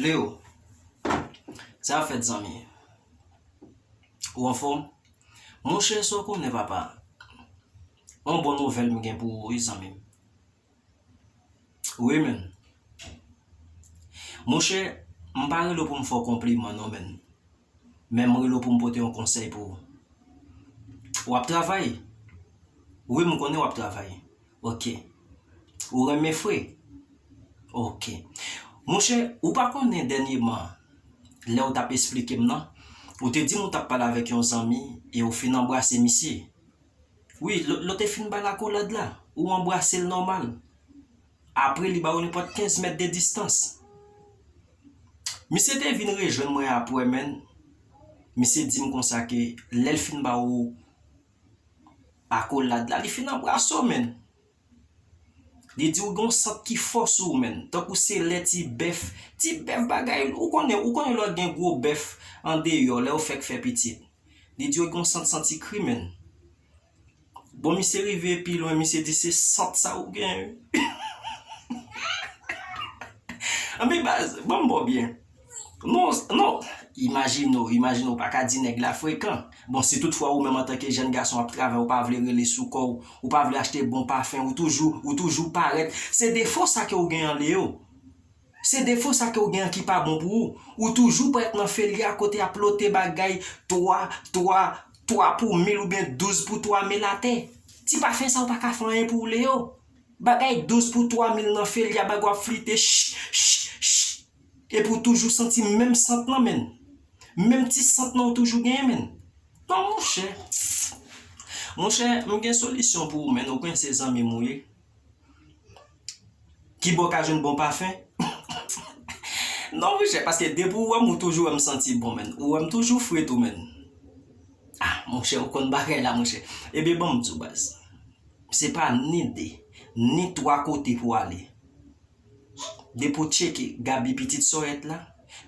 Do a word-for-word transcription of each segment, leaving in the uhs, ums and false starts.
Leo, sa ap fèt, zanmi? Ou anfòm? Monchè, sa w konnen, papa? Yon bon nouvèl m gen pou ou, wi, zanmi m. Wi, menn. Monchè, m pa rele w pou m fè w konpliman, non, menn. Men m rele w pou m pote yon konsèy pou ou. W ap travay? Wi, m konnen w ap travay. Ok. Ou renmen fre? Ok. Monchè, ou pa konnen dènyèman, lè w t ap esplike m nan, ou te di m ou t ap pale avèk yon zanmi e ou fin anbrase misye. Wi, lè, lè w te fin ba l akolad la, ou anbrase l nòmal. Apre, li ba ou nenpòt kenz mèt de distans. Misye te vin rejwenn mwen apre, menn. Misye di m konsa ke lè l fin ba ou akolad la, li fin anbrase w, menn. Li di ou gen yon sant ki fò sou ou, menn. Tankou se lè ti bèf, ti bèf bagay, ou konnen, ou konnen lè w gen gwo bèf andeyò, lè w fèk fè pitit. Li di ou gen yon sant santi kri, menn. Bon, misye rive pi lwen, misye di se sant sa ou gen. Anben baz, ban m ba w byen. Non, non, imajine w, imajine w pa ka di nèg la frekan. Bon, si toutfwa ou menm antanke jèn gason ap travay, ou pa vle rele sou kò w, ou pa vle achte bon pafen, ou toujou, ou toujou parèt. Se defo sa ke w gen an, Leo. Se defo sa ke w gen an ki pa bon pou ou. Ou toujou parèt nan felya kote y ap lote bagay twa, twa, twa pou mil oubyen douz pou twa mil atè. Ti pafen sa ou pa ka fè anyen pou ou, Leo. Bagay douz pou twa mil nan felya, bagay w ap flite, ch, ch, ch. Epi w toujou santi menm sant nan, menn. Menm ti sant nan ou toujou genyen, menn. Non, monchè. Monchè, m gen solisyon pou ou, menn. Ou konnen se zanmi m ou ye. Kibò w ka jwenn bon pafen? Non, monchè, paske depi w wè m, ou toujou wè m santi bon, menn. Ou wè m toujou fre tou, menn. Ah, monchè, ou konn bagay la, monchè. Ebyen, ban m di w, baz. Se pa ni de, ni twa kote pou w ale. Depi w tcheke Gaby pitit sòyèt la,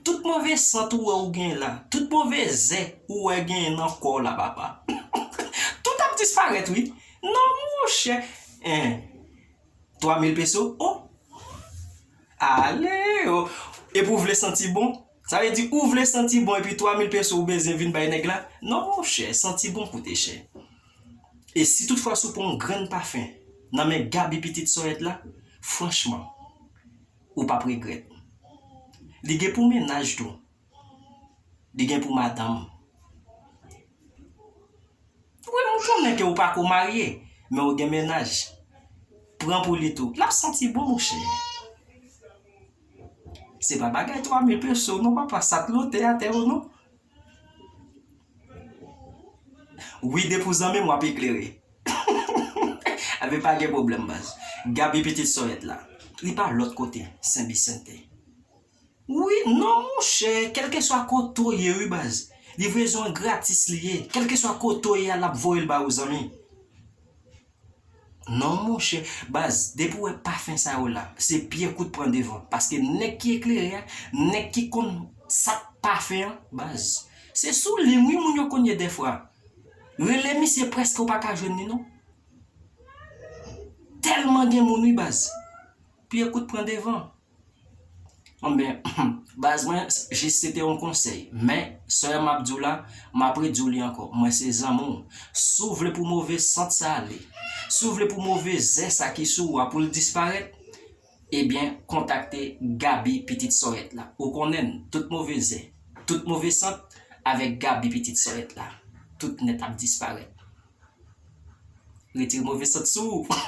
tout move sant ou wè ou gen la, tout move zè ou wè gen nan kò w la, papa. Tout ap disparèt, wi. Non, monchè. En, twa mil peso? Oh! Ale, oh! Epi w vle santi bon? Sa vle di ou vle santi bon epi twa mil peso ou bezwen vin bay nèg la? Non, monchè, santi bon koute chè. E si toutfwa si w pran yon grenn pafen nan men Gaby pitit sòyèt la, franchman, ou p ap regrèt. Li gen pou mennaj tou. Li gen pou madanm. Wi, m konnen ke ou pa ko marye, men ou gen mennaj. Pran pou li tou. L ap santi bon, monchè. Se pa bagay twa mil peso, non, papa, sa t lote atè yo, non. Wi, depi w zanmi m, w ap eklere. Ebyen, pa gen pwoblèm, baz. Gaby pitit sòyèt la. Li pa lòt kote, Senbisente. Wi, non, monchè, kèlkeswa kote w ye, wi, baz. Livrezon an gratis li ye. Kèlkeswa kote w ye a, l ap voye l ba ou, zanmi. Non, monchè, baz, depi w wè pafen sa yo la, se pye kout pran devan. Paske nèg ki eklere a, nèg ki konn sa k pafen an, baz, se sou liy, wi, moun yo konn ye dèfwa. Rele misye, prèske ou pa ka jwenn li, non. Tèlman gen moun, wi, baz. Pye kout pran devan. Anben, baz mwen, jis se te yon konsèy. Men, sè m ap di w la, m ap redi w li ankò. Mwen se zanmi w. Si w vle pou move sant sa ale, si w vle pou move zè sa ki sou ou a pou l disparèt, ebyen, kontakte Gaby pitit sòyèt la. Ou konnen n, tout move zè, tout move sant, avèk Gaby pitit sòyèt la, tout nèt ap disparèt. Retire move sant sou ou.